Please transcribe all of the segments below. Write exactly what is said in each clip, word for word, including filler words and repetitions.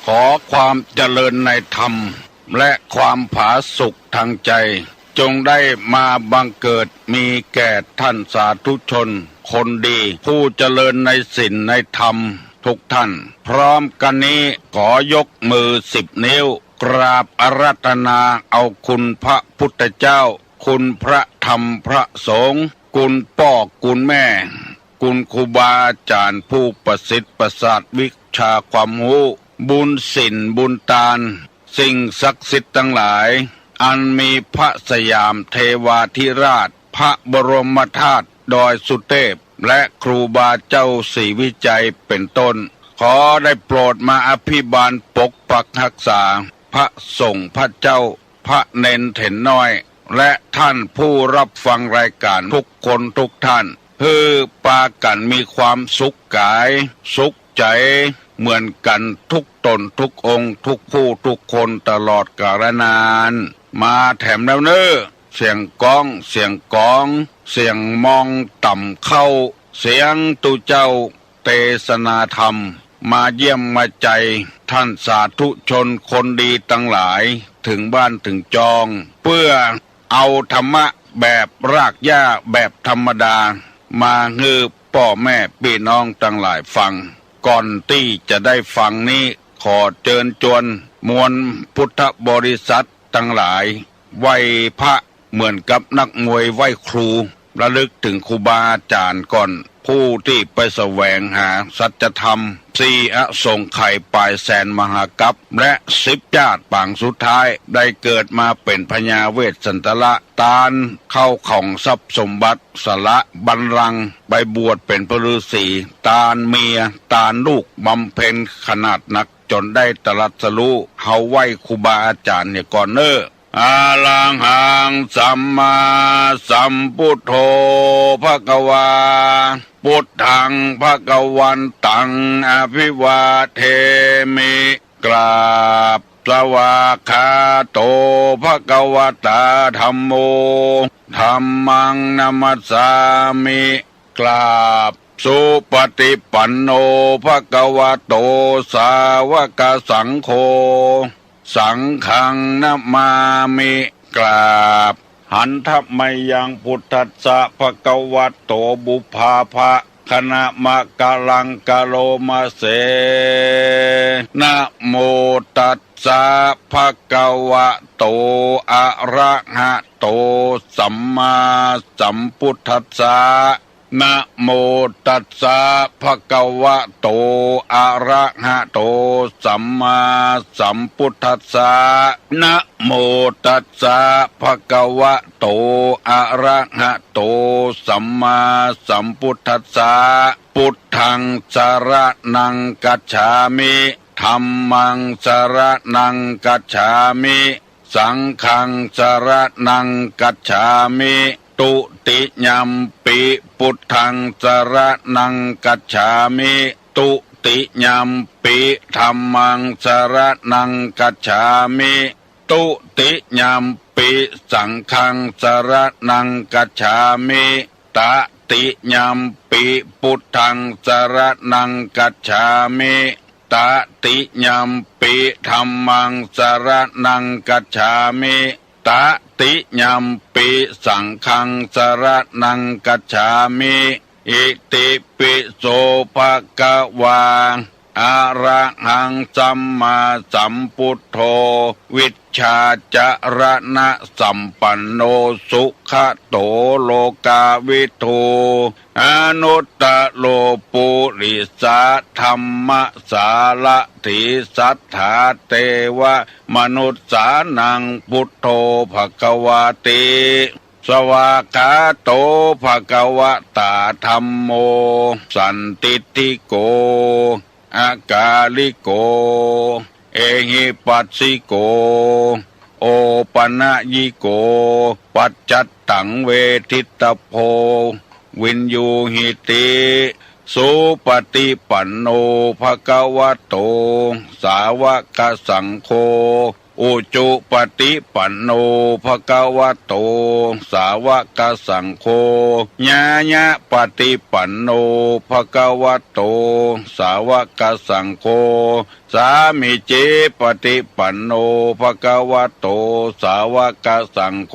ขอความเจริญในธรรม และความผาสุกทางใจ จงได้มาบังเกิดมีแก่ท่านสาธุชนคนดี ผู้เจริญในศีลในธรรมทุกท่าน พร้อมกันนี้ขอยกมือสิบนิ้ว กราบอาราธนาเอาคุณพระพุทธเจ้า คุณพระธรรมพระสงฆ์ คุณป้อคุณแม่ คุณครูบาอาจารย์ผู้ประสิทธิ์ประสาทวิชาความฮู้ บุญศีลบุญตาน สิ่งศักดิ์สิทธิ์ตังหลาย อันมีพระสยามเทวาธิราช พระบรมธาตุดอยสุเทพ และครูบาเจ้าศรีวิชัยเป็นต้น ขอได้โปรดมาอภิบาลปกปักรักษา พระสงฆ์พระเจ้า พระเณรเถรน้อย และท่านผู้รับฟังรายการทุกคนทุกท่าน หื้อปากั๋นมีความสุขก๋าย สุขใจ๋ เหมือนกั๋นทุกต๋นทุกองค์ ทุกผู้ทุกคนตลอดกาลนาน มาแถมแล้วเน่อ เสียงก้อง เสียงก๋อง เสียงมองต่ำเข้า เสียงตุ๊เจ้า เตสนาธรรม มาเยี่ยมมาใจท่านสาธุชนคนดีตังหลาย เถิงบ้านเถิงจอง เปื้อเอาธรรมะแบบรากหญ้าแบบธรรมดา มาหื้อป้อแม่ปี้น้องตังหลายฟัง ก่อนตี้จะได้ฟังนี้ ขอเจิญจวนมวลพุทธบริษัทตังหลาย ไหว้พระ เหมือนกับนักมวยไหว้ครู ระลึกเถิงครูบาอาจ๋ารย์ก่อน ผู้ตี้ไปแสวงหาสัจธรรม สี่อสงไขยป๋ายแสนมหากัป และสิบจาติปางสุดท้าย ได้เกิดมาเป๋นพญาเวสสันดร ตานเข้าของทรัพย์สมบัติ สละบัลลังก์ ไปบวชเป๋นพระฤๅษี ตานเมีย ตานลูก บำเพ็ญขนาดนัก จนได้ตรัสรู้ เฮาไหว้ครูบาอาจ๋ารย์เหียก่อนเน่อ อะระหังสัมมาสัมพุทโธ ภะคะวา พุทธัง ภะคะวันตัง อะภิวาเทมิ กราบ สวากขาโต ภะคะวะตา ธัมโม ธัมมัง นะมัสสามิ กราบ สุปฏิปันโน ภะคะวะโต สาวกสังโฆ สังฆัง นะมามิ กราบ หันทะมะยัง พุทธัสสะ ภะคะวะโต ปุพพาภะ คะนะมะกะลัง กะโรมะเส นะโมตัสสะ ภะคะวะโต อะระหะโต สัมมาสัมพุทธัสสะ นะโมตัสสะ ภะคะวะโต อะระหะโต สัมมาสัมพุทธัสสะ นะโมตัสสะ ภะคะวะโต อะระหะโต สัมมาสัมพุทธัสสะ พุทธัง สะระณัง คัจฉามิ ธัมมัง สะระณัง คัจฉามิ สังฆัง สะระณัง คัจฉามิ ตุติยัมปิ พุทธัง สะระณัง คัจฉามิ ตุติยัมปิ ธัมมัง สะระณัง คัจฉามิ ตุติยัมปิ สังฆัง สะระณัง คัจฉามิ ตะติยัมปิ พุทธัง สะระณัง คัจฉามิ ตะติยัมปิ ธัมมัง สะระณัง คัจฉามิ ตะติยัมปิ สังฆัง สะระณัง คัจฉามิ อิติปิโส ภะคะวา อะระหัง สัมมาสัมพุทโธ วิชชาจะระณะสัมปันโน สุขะโต โลกาวิทู อนุตตะโร ปุริสะธัมมะสารถี สัตถาเตวะมนุสสานัง พุทโธ ภะคะวาติ สวากขาโต ภะคะวะตา ธัมโม สันทิฏฐิโก อะกาลิโก เอหิปัสสิโก โอปะนะยิโก ปัจจัตตัง เวทิตตะโพ วินยูหิติ สุปฏิปันโน ภะคะวะโต สาวกสังโฆ อุจุปะติปันโน ภะคะวะโต สาวะกะสังโฆ ญาญะปะติปันโน ภะคะวะโต สาวะกะสังโฆ สามีจิปะติปันโน ภะคะวะโต สาวะกะสังโฆ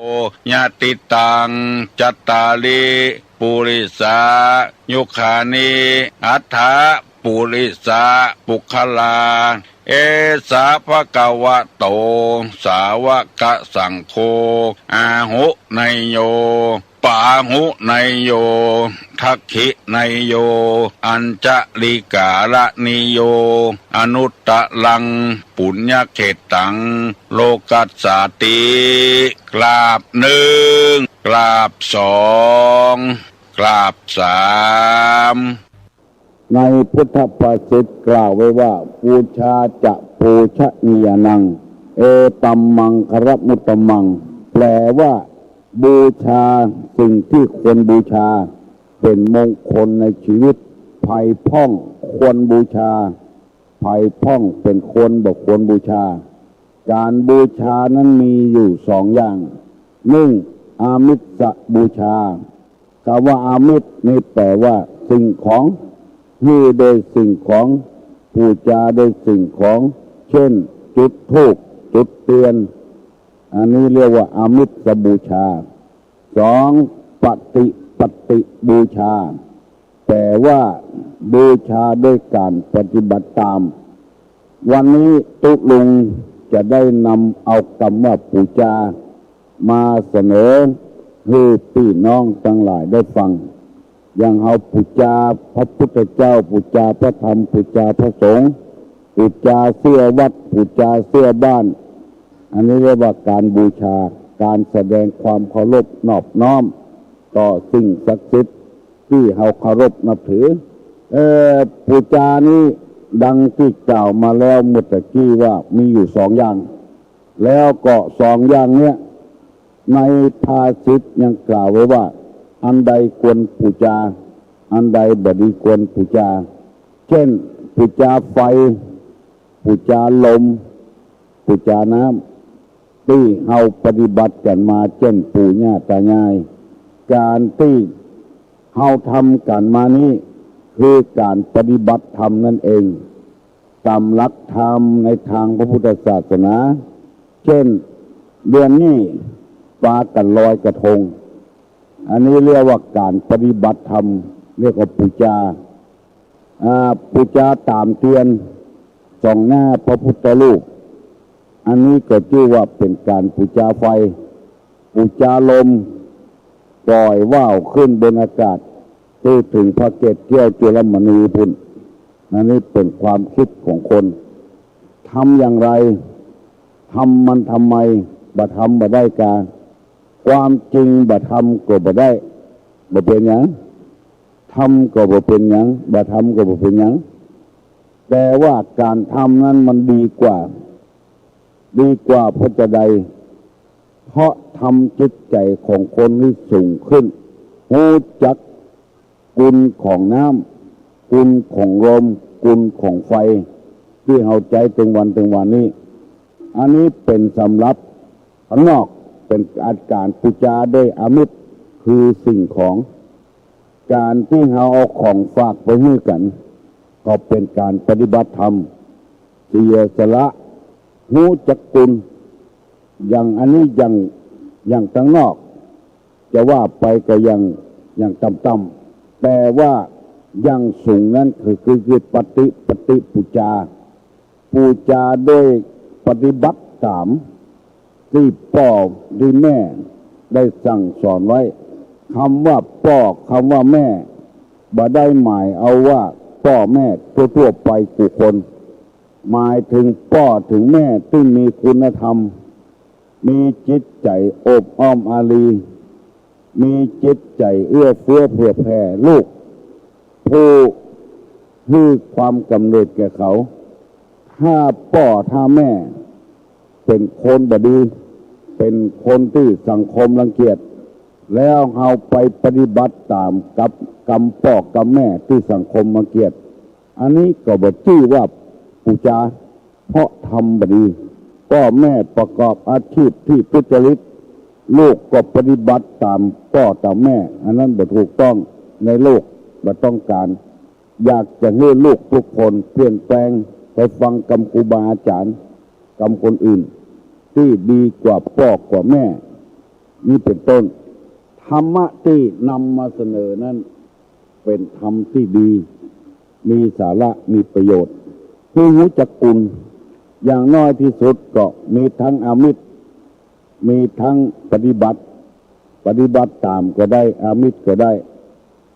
โอ ยะติตัง จัตตาริ ปุริสา ยุคคานิ อัฏฐะ ปุริสา ปุคคลา เอสะ ภะคะวะโต สาวะกะสังโฆ อาหุเนยโย ปาหุเนยโย ทักขิเนยโย อัญชะลีกาละนิโย อนุตตะรัง ปุญญะเขตตัง โลกัสสาติ กราบนึ่ง กราบสอง กราบสาม ในพุทธภาษิตกล่าวไว้ว่า ปูชาจะปูชนียานัง เอตัมมังคะละมุตตมัง แปลว่า บูชาสิ่งที่ควรบูชา เป๋นมงคลในชีวิต ไผพ่องควรบูชา ไผพ่องเป๋นคนบ่ควรบูชา ก๋านบูชานั้นมีอยู่สองอย่าง นึ่ง อามิสบูชา กำว่าอามิสนี่แปลว่าสิ่งของ หื้อโดยสิ่งของ ปูจาโดยสิ่งของ เช่น จุดธูป จุดเตียน อันนี้เรียกว่าอามิสบูชา สอง ปฏิปัตติบูชา แปลว่าบูชาด้วยก๋านปฏิบัติต๋าม วันนี้ตุ๊ลุงจะได้นำเอากำว่าปูจามาเสนอหื้อปี้น้องตังหลายได้ฟัง อย่างเฮาปูจาพระพุทธเจ้า ปูจาพระธรรม ปูจาพระสงฆ์ ปูจาเสี้ยวัด ปูจาเสี้ยบ้าน อันนี้เรียกว่าก๋านบูชา ก๋านแสดงความเคารพนอบน้อมต่อสิ่งศักดิ์สิทธิ์ตี้เฮาเคารพนับถือ เอ่อ ปูจานี้ดังตี้กล่าวมาแล้วเมื่อตะกี้ว่ามีอยู่สองอย่าง แล้วก็สองอย่างเนี้ย ในภาษิตยังกล่าวไว้ว่า อันใดควรปูจา อันใดบ่ดีควรปูจา เช่น ปูจาไฟ ปูจาลม ปูจาน้ำ ตี้เฮาปฏิบัติกั๋นมา เจ้นปู่ย่าต๋ายาย ก๋านตี้เฮาทำกั๋นมานี้ คือก๋านปฏิบัติธรรมนั้นเอง ต๋ามหลักธรรมในตางพระพุทธศาสนา เจ้น เดือนนี้ปากั๋นลอยกระทง อันนี้เรียกว่าก๋านปฏิบัติธรรม เรียกว่าปูจา อ่า ปูจาต๋ามเตียน ส่องหน้าพระพุทธรูป อันนี้ก็จื้อว่าเป๋นก๋านปูจาไฟ ปูจาลม ป่อยว่าวขึ้นบนอากาศ หื้อเถิงพระเกศแก้วจุลมณีปู้น อันนี้เป๋นความกึ๊ดของคน ทำอย่างไร ทำมันทำไม บ่ทำบ่ได้กา ความจริงบ่ทำก็บ่ได้ บ่เป๋นหยัง ทำก็บ่เป๋นหยัง บ่ทำก็บ่เป๋นหยัง แต่ว่าก๋านทำนั้นมันดีกว่า ดีกว่าเพราะจาใด เพราะทำจิตใจ๋ของคนหื้อสูงขึ้น ฮู้จักกุณของน้ำ กุณของลม กุณของไฟ ตี้เฮาใจ๊ตึงวันตึงวันนี้ อันนี้เป๋นสำหรับ ข้างนอกเป๋นก๋านปูจาด้วยอามิส คือสิ่งของ ก๋านตี้เฮาเอาของฝากไปหื้อกั๋น ก็เป๋นก๋านปฏิบัติธรรม เสียสละ ฮู้จักกุณ อย่างอันนี้อย่าง อย่างตังนอก จะว่าไปก็อย่าง อย่างต่ำๆ แต่ว่าอย่างสูงนั้นคือ คือ คือปฏิ ปฏิปูจา ปูจาด้วยปฏิบัติต๋ามตี้ป้อตี้แม่ได้สั่งสอนไว้ กำว่าป้อ กำว่าแม่ บ่ได้หมายเอาว่าป้อแม่ทั่วๆ ไปกู้คน หมายเถิงป้อเถิงแม่ตี้มีคุณธรรม มีจิตใจ๋อบอ้อมอารี มีจิตใจ๋เอื้อเฟื้อเผื่อแผ่ลูก ผู้หื้อความกำเนิดแก่เขา ถ้าป้อถ้าแม่เป๋นคนบ่ดี เป๋นคนตี้สังคมรังเกียจ แล้วเฮาไปปฏิบัติต๋ามกับกำป้อกำแม่ตี้สังคมรังเกียจ อันนี้ก็บ่จื้อว่าปู๋จา เพราะทำบ่ดี ป้อแม่ประกอบอาชีพตี้ทุจริต ลูกก็ปฏิบัติต๋ามป้อต๋ามแม่ อันนั้นบ่ถูกต้องในโลก บ่ต้องก๋าน อยากจะหื้อลูกทุกคนเปลี่ยนแปลง ไปฟังกำครูบาอาจ๋ารย์ กำคนอื่น ตี้ดีกว่าป้อกว่าแม่ นี่เป๋นต้น ธรรมะตี้นำมาเสนอนั้น เป๋นธรรมตี้ดี มีสาระ มีประโยชน์ หื้อฮู้จักคุณ อย่างน้อยตี้สุดก็มีตึงอามิส มีตึงปฏิบัติ ปฏิบัติต๋ามก็ได้ อามิสก็ได้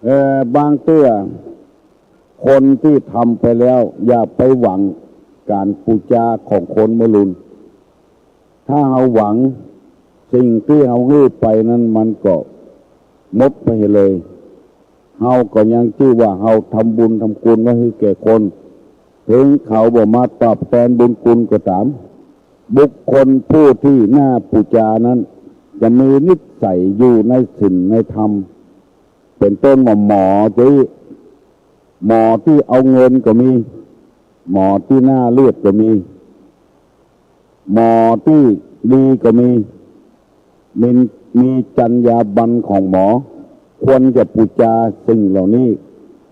เอ่อ บางเตื้อ คนตี้ทำไปแล้ว อย่าไปหวังก๋านปู๋จาของคนเมื่อลุน ถ้าเฮาหวัง สิ่งตี้เฮาหื้อไปนั้นมันก็หมดไปเลย เฮาก็ยังจื้อว่าเฮาทำบุญทำคุณไว้หื้อแก่คน เถิงเขาบ่มาตอบแตนบุญคุณก็ต๋าม บุคคลผู้ตี้น่าปู๋จานั้น จะมีนิสัยอยู่ในศีลในธรรม เป๋นต้นว่าหมอตี้ หมอตี้เอาเงินก็มี หมอตี้น่าเลือดก็มี หมอตี้ดีก็มี มี มีจรรยาบรรณของหมอ ควรจะปู๋จาสิ่งเหล่านี้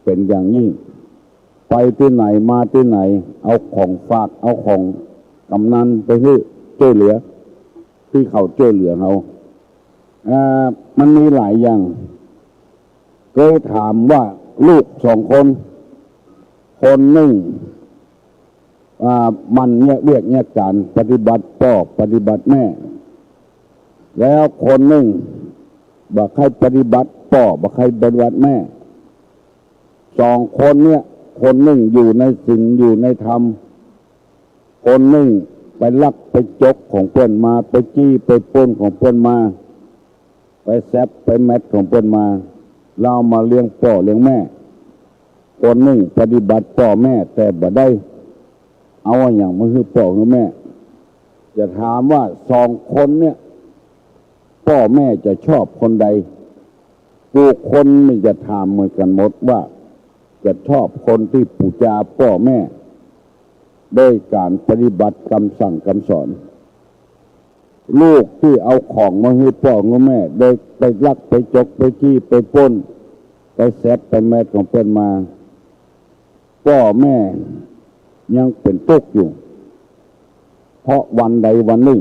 เป๋นอย่างยิ่ง ไปตี้ไหนมาตี้ไหน เอาของฝาก เอาของกำนันไปหื้อ จ้วยเหลือ ตี้เขาจ้วยเหลือเฮา อ่า มันมีหลายอย่าง เกยถามว่าลูกสองคน คนนึ่ง อ่า หมั่นเยียะเวียกเยียะก๋าน ปฏิบัติป้อปฏิบัติแม่ แล้วคนนึ่งบ่ใค่ปฏิบัติป้อ บ่ใค่ปฏิบัติแม่ สองคนเนี่ย คนนึ่งอยู่ในศีลอยู่ในธรรม คนนึ่งไปลักไปจกของเปิ้นมา ไปจี้ไปปล้นของเปิ้นมา ไปแซ็บไปแม็ดของเปิ้นมา แล้วเอามาเลี้ยงป้อเลี้ยงแม่ คนนึ่งปฏิบัติป้อแม่แต่บ่ได้ เอาอะหยังมาหื้อป้อหื้อแม่ จะถามว่าสองคนเนี่ย ป้อแม่จะชอบคนใด กู้คนนี่จะถามเหมือนกั๋นหมดว่า จะชอบคนตี้ปู๋จาป้อแม่ โดยก๋านปฏิบัติกำสั่งกำสอน ลูกตี้เอาของมาหื้อป้อหื้อแม่ โดยไปลักไปจกไปจี้ไปปล้น ไปแซ็บไปแม็ดของเปิ้นมา ป้อแม่ยังเป๋นตุ๊กอยู่ เพราะวันใดวันนึ่ง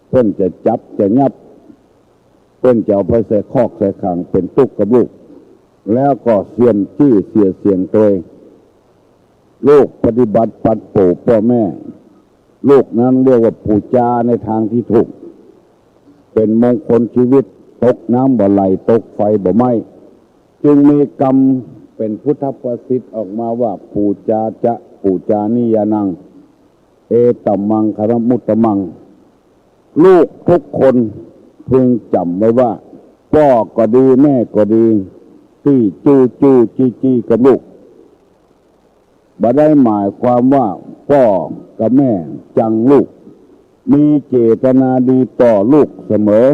เปิ้นจะจับจะยับ เปิ้นจะเอาไปใส่คอกใส่ขังเป๋นตุ๊กกับลูก แล้วก็เสี้ยมจื้อเสียเสียงตวย ลูกปฏิบัติปัดโป้ป้อแม่ ลูกนั้นเรียกว่าปู๋จาในตางตี้ถูก เป๋นมงคลจีวิต ตกน้ำบ่ไหล ตกไฟบ่ไหม้ จึงมีกำเป๋นพุทธภาษิตออกมาว่า ปู๋จาจะ ปู๋จานิยานัง เอตะมังคะละมุตตะมัง ลูกทุกคนพึงจ๋ำไว้ว่า ป้อก็ดี แม่ก็ดี ตี้จู้จู้จี้จี้กับลูก บ่ได้หมายความว่าป้อกับแม่จังลูก มีเจตนาดีต่อลูกเสมอ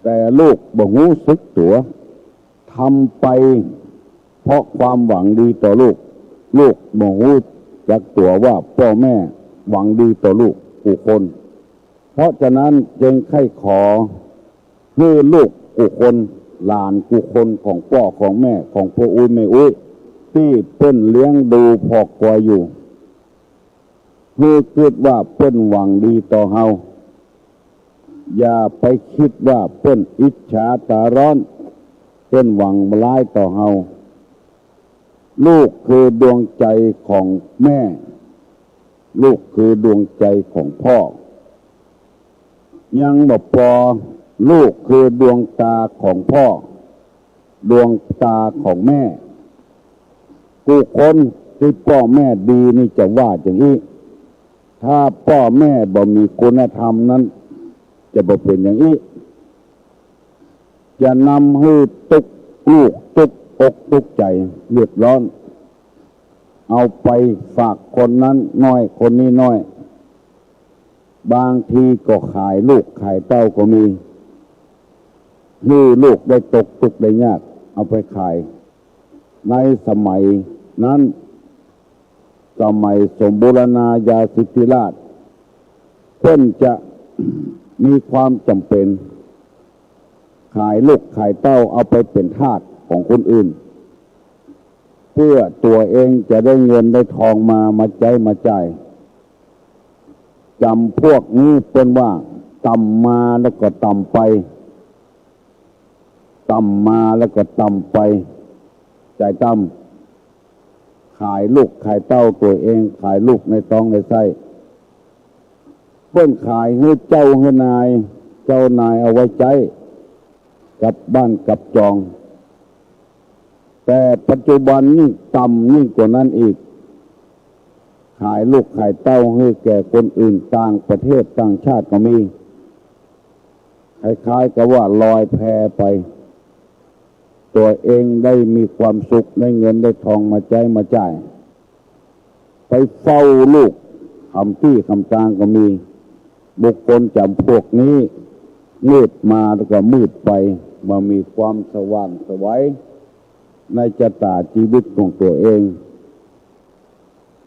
แต่ลูกบ่ฮู้สึกตั๋ว ทำไปเพราะความหวังดีต่อลูก ลูกบ่ฮู้จักตั๋วว่าป้อแม่หวังดีต่อลูกกู้คน เพราะฉะนั้นจึงใค่ขอหื้อลูกกู้คน หลานกู้คนของป้อของแม่ ของป้ออุ๊ยแม่อุ๊ย ตี้เปิ้นเลี้ยงดูผ่อกอยอยู่ หื้อกึ๊ดว่าเปิ้นหวังดีต่อเฮา อย่าไปกึ๊ดว่าเปิ้นอิจฉาต๋าร้อน เปิ้นหวังร้ายต่อเฮา ลูกคือดวงใจ๋ของแม่ ลูกคือดวงใจ๋ของป้อ ยังบ่ปอ ลูกคือดวงต๋าของป้อ ดวงต๋าของแม่ กู้คน ตี้ป้อแม่ดีนี่จะว่าอย่างอี้ ถ้าป้อแม่บ่มีคุณธรรมนั้น จะบ่เป๋นอย่างอี้ จะนำหื้อตุ๊กลูกตุ๊กอกตุ๊กใจ๋เดือดร้อน เอาไปฝากคนนั้นน้อยคนนี้น้อย บางทีก็ขายลูกขายเต้าก็มี หื้อลูกได้ตกตุ๊กได้ยาก เอาไปขาย ในสมัยนั้น สมัยสมบูรณาญาสิทธิราช เปิ้นจะมีความจ๋ำเป๋น ขายลูกขายเต้าเอาไปเป๋นทาสของคนอื่น เปื้อตั๋วเองจะได้เงินได้ทองมา มาใจ๊มาจ่าย จ๋ำพวกนี้เปิ้นว่าต่ำมาแล้วก็ต่ำไป ต่ำมาแล้วก็ต่ำไป ใจ๋ต่ำ ขายลูกขายเต้าตั๋วเอง ขายลูกในต๊องในไส้ เปิ้นขายหื้อเจ้าหื้อนาย เจ้านายเอาไว้ใจ๊กับบ้านกับจอง แต่ปัจจุบันนี่ต่ำยิ่งกว่านั้นอีก ขายลูกขายเต้าหื้อแก่คนอื่น ต่างประเทศต่างชาติก็มี คล้ายๆ กับว่าลอยแพไป ตั๋วเองได้มีความสุข ได้เงินได้ทองมาใจ๊มาจ่าย ไปเฝ้าลูก คำตี้คำตางก็มี บุคคลจ๋ำพวกนี้ มืดมาแล้วก็มืดไป บ่มีความสว่างไสวในจตาชีวิตของตั๋วเอง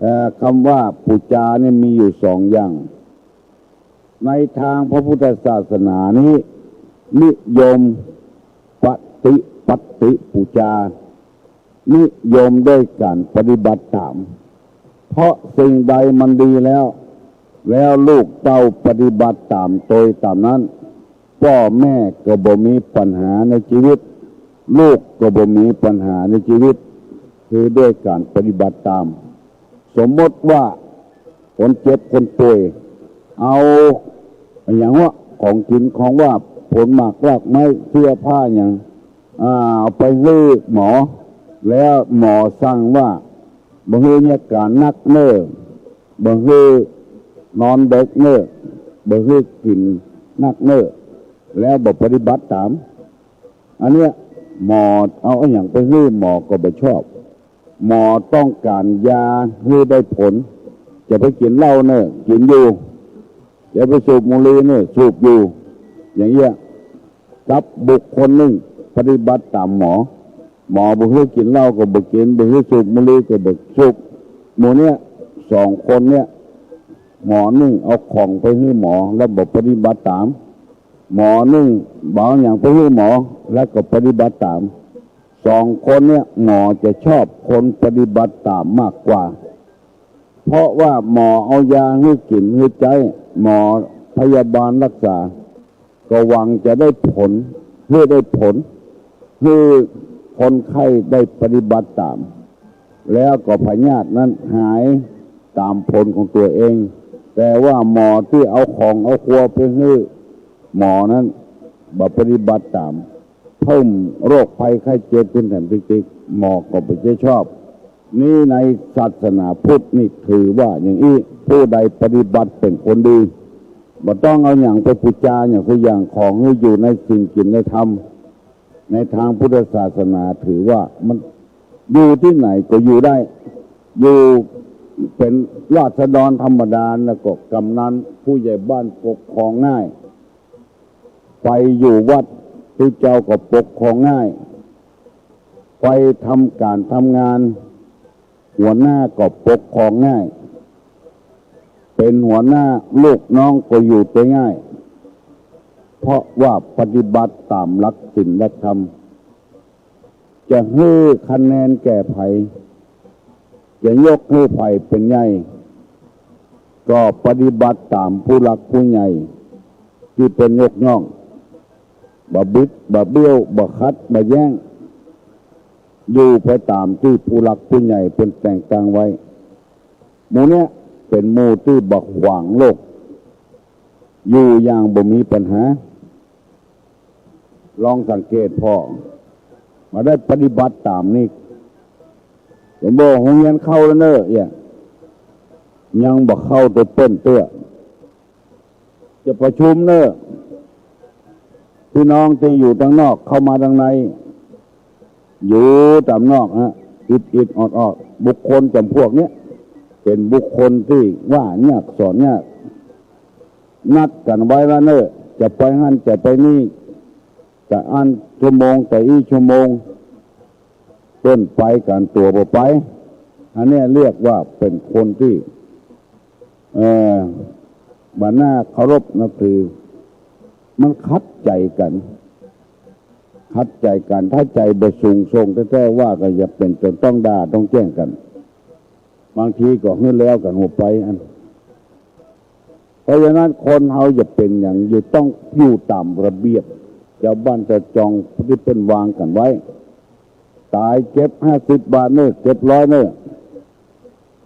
เอ่อ กำว่าปู๋จานี่มีอยู่สองอย่าง ในตางพระพุทธศาสนานี้ นิยมปฏิปัตติปู๋จา นิยมด้วยก๋านปฏิบัติต๋าม เพราะสิ่งใดมันดีแล้ว แล้วลูกเต้าปฏิบัติต๋ามโตยต๋ามนั้น ป้อแม่ก็บ่มีปัญหาในจีวิต ลูกก็บ่มีปัญหาในจีวิต คือด้วยก๋านปฏิบัติต๋าม สมมติว่าคนเจ็บคนป่วย เอาอะหยังวะ ของกิ๋นของหวาน ผลหมากรากไม้ เสื้อผ้าหยัง อ่า เอาไปหื้อหมอ แล้วหมอสั่งว่า บ่หื้อเยียะก๋านนักเน่อ บ่หื้อนอนเดิ็กเน่อ บ่หื้อกิ๋นนักเน่อ แล้วบ่ปฏิบัติต๋าม อันเนี้ยหมอเอาอะหยังไปหื้อ หมอก็บ่ชอบ หมอต้องก๋านยาหื้อได้ผล จะไปกิ๋นเหล้าเน่อ กิ๋นอยู่ จะไปสูบบุหรี่เน่อ สูบอยู่ อย่างเงี้ย กับบุคคลนึ่งปฏิบัติต๋ามหมอ หมอบ่หื้อกิ๋นเหล้าก็บ่กิ๋น บ่หื้อสูบบุหรี่ก็บ่สูบ หมู่เนี้ย สองคนเนี้ย หมอนึ่งเอาของไปหื้อหมอ แล้วบ่ปฏิบัติต๋าม หมอนึ่งบ่เอาหยังไปหื้อหมอ แล้วก็ปฏิบัติต๋าม สองคนเนี้ย หมอจะชอบคนปฏิบัติต๋ามมากกว่า เพราะว่าหมอเอายาหื้อกิ๋นหื้อใจ๊ หมอพยาบาลรักษา ก็หวังจะได้ผล หื้อได้ผล หื้อคนไข้ได้ปฏิบัติต๋าม แล้วก็พยาธินั้นหายต๋ามผลของตั๋วเอง แต่ว่าหมอตี้เอาของเอาครัวไปหื้อหมอนั้น บ่ปฏิบัติต๋าม เพิ่มโรคภัยไข้เจ็บขึ้นแถมติ๊กๆ หมอก็บ่ใจ้ชอบ นี้ในศาสนาพุทธนี่ถือว่าอย่างอี้ ผู้ใดปฏิบัติเป๋นคนดี บ่ต้องเอาหยังไปปู๋จาหยังสักอย่าง ของหื้ออยู่ในศีลกิ๋นในธรรม ในตางพุทธศาสนาถือว่ามันอยู่ตี้ไหนก็อยู่ได้ อยู่เป๋นราษฎรธรรมดา แล้วก็กำนันผู้ใหญ่บ้านปกครองง่าย ไปอยู่วัดตี้เจ้าก็ปกครองง่าย ไปทำก๋านทำงาน หัวหน้าก็ปกครองง่าย เป๋นหัวหน้าลูกน้องก็อยู่ได้ง่าย เพราะว่าปฏิบัติต๋ามหลักศีลหลักธรรม จะหื้อคะแนนแก่ใผ จะยกหื้อใผเป๋นใหญ่ ก็ปฏิบัติต๋ามผู้หลักผู้ใหญ่ตี้เปิ้นยกย่อง บ่บิด บ่เบี้ยว บ่ขัด บ่แย้ง อยู่ไปต๋ามตี้ผู้หลักผู้ใหญ่เปิ้นแต่งตั้งไว้ หมู่เนี้ยเป๋นหมู่ตี้บ่ขวางโลก อยู่อย่างบ่มีปัญหา ลองสังเกตผ่อ บ่ได้ปฏิบัติต๋ามนี้ ผมบอก โฮงเฮียนเข้าแล้วเน่อ เอี่ย ยังบ่เข้าตัวเปิ้นเตื้อ จะประชุมเน่อ พี่น้องตี้อยู่ตางนอกเข้ามาตางใน อยู่ต๋ามนอกฮะ อิดๆ ออดๆ บุคคลจ๋ำพวกเนี้ย เป๋นบุคคลตี้ว่าเยียะ สอนเยียะ นัดกั๋นไว้ว่าเน่อ จะไปหั้นจะไปนี่ ตะอั้นชั่วโมง ตะอี้ชั่วโมง เปิ้นไปกั๋น ตั๋วบ่ไป อันเนี้ยเรียกว่าเป๋นคนตี้ เอ่อ บ่น่าเคารพนับถือ มันขัดใจ๋กั๋น ขัดใจ๋กั๋น ถ้าใจ๋บ่สูงส่งแต๊ๆ ว่าก็จะเป๋นจ๋นต้องด่าต้องแจ้งกั๋น บางทีก็หื้อแล้วกั๋นหัวไปอัน เพราะฉะนั้นคนเฮาจะเป๋นหยังอยู่ต้องอยู่ต๋ามระเบียบ จาวบ้านจาวจองตี้เปิ้นวางกั๋นไว้ ต๋ายเก็บห้าสิบบาทเน่อ เก็บร้อยเน่อ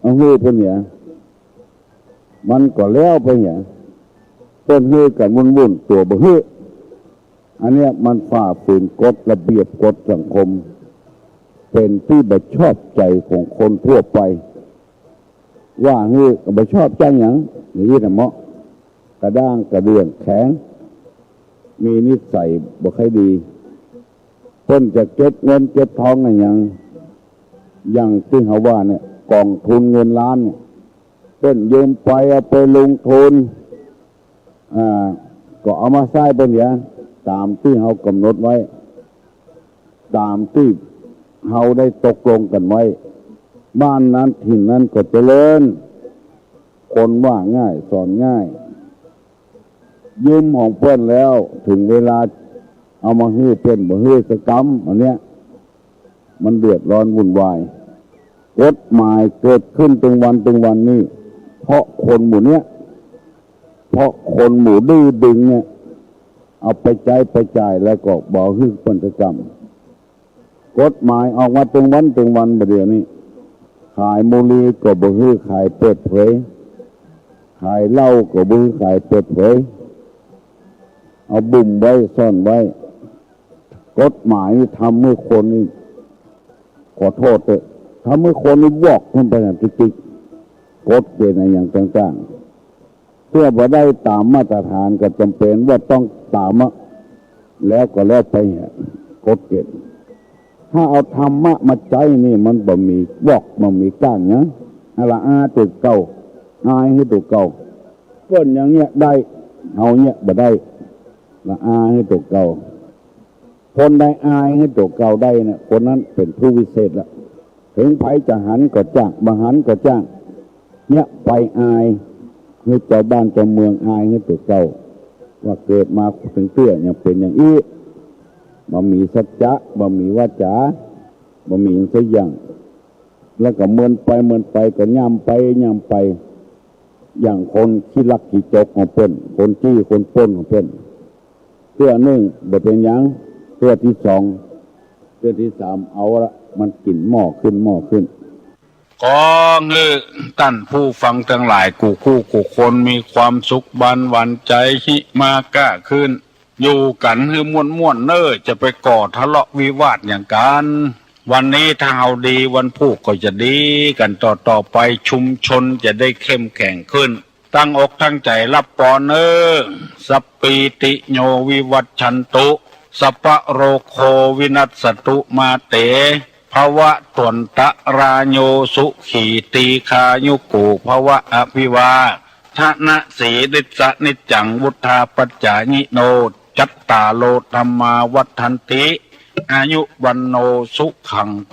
เอาหื้อเปิ้นเหีย มันก็แล้วไปเหีย เปิ้นหื้อกั๋นวุ่นๆ ตั๋วบ่หื้อ อันเนี้ยมันฝ่าฝืนกฎระเบียบกฎสังคม เป๋นตี้บ่ชอบใจ๋ของคนทั่วไป ว่าหื้อก็บ่ชอบจังหยัง อย่างนี้นะเหมาะ กระด้างกระเดื่องแข็ง มีนิสัยบ่ค่อยดี เปิ้นจะเก็บเงินเก็บทองอะหยัง อย่างตี้เฮาว่าเนี่ย ก๋องทุนเงินล้านเนี่ย เปิ้นยืมไปเอาไปลงทุน อ่า ก็เอามาใจ๊เปิ้นเหีย ต๋ามตี้เฮาก๋ำหนดไว้ ต๋ามตี้เฮาได้ตกลงกั๋นไว้ บ้านนั้นถิ่นนั้นก็เจริญ คนว่าง่ายสอนง่าย ยืมของเปิ้นแล้ว เถิงเวลาเอามาหื้อเปิ้นบ่หื้อสักกำ อันเนี้ย มันเดือดร้อนวุ่นวาย กฎหมายเกิดขึ้นตึงวันตึงวันนี้ เพราะคนหมู่เนี้ย เพราะคนหมู่ดื้อดึงเนี่ย เอาไปใจ๊ไปจ่ายแล้วก็บ่หื้อเปิ้นสักกำ กฎหมายออกมาตึงวันตึงวันบ่าเดี่ยวนี้ ขายบุหรี่ก็บ่หื้อขายเปิดเผย ขายเหล้าก็บ่หื้อขายเปิดเผย เอาบุ่มไว้ซ่อนไว้ กฎหมายนี่ทำหื้อคนนี่ ขอโต้ษเต๊อะ ทำหื้อคนนี่วอกขึ้นไปนะ ติ๊กๆ กฎเกณฑ์อะหยังต่างๆ เปื้อบ่ได้ต๋ามมาตรฐานก็จ๋ำเป๋นว่าต้องต๋ามอะ แล้วก็แล้วไปเหีย กฎเกณฑ์ ถ้าเอาธรรมะมาใจ๊นี่มันบ่มีวอก บ่มีก้างนะ อะละอาตั๋วเก่า อายหื้อตั๋วเก่า เปิ้นยังเยียะได้ เฮาเยียะบ่ได้ ละอาหื้อตั๋วเก่า คนใดอายหื้อตั๋วเก่าได้เนี่ย คนนั้นเป๋นผู้วิเศษละ เถิงใผจะหันก็จ้าง บ่หันก็จ้าง เยียะไปอาย หื้อจาวบ้านจาวเมืองอายหื้อตั๋วเก่า ว่าเกิดมาเถิงเตื้อยังเป๋นอย่างอี้ บ่มีสัจจะ บ่มีวาจา บ่มีหยังสักอย่าง แล้วก็เมินไปเมินไปก็ย่ำไปย่ำไป อย่างคนขี้ลักขี้จกของเปิ้น คนจี้คนปล้นของเปิ้น เตื้อนึ่งบ่เป๋นหยัง เตื้อตี้สอง เตื้อตี้สาม เอาละ มันกิ๋นหม้อขึ้นหม้อขึ้น ขอหื้อต้านผู้ฟังตังหลายกู้คู่กู้คนมีความสุขบานหวานใจ๋ หิมาก้าขึ้น อยู่กั๋นหื้อม่วนๆ เน่อ จะไปก่อทะเลาะวิวาทหยังกั๋น วันนี้ถ้าเฮาดี วันพูกก็จะดีกั๋นต่อๆ ไป ชุมชนจะได้เข้มแข็งขึ้น ตั้งอกตั้งใจ๋ฮับปอนเน่อ สัพพีติโยวิวัชชันตุ สัพพะโรโควินัสสตุ มาเต ภวัตวันตราโย สุขี ทีฆายุโก ภวะ อภิวาทะนะสีลิสสะนิจจัง วุฑฒาปจจายิโน จัตตาโร ธัมมา วัฑฒันติ อายุ วัณโณ สุขัง พ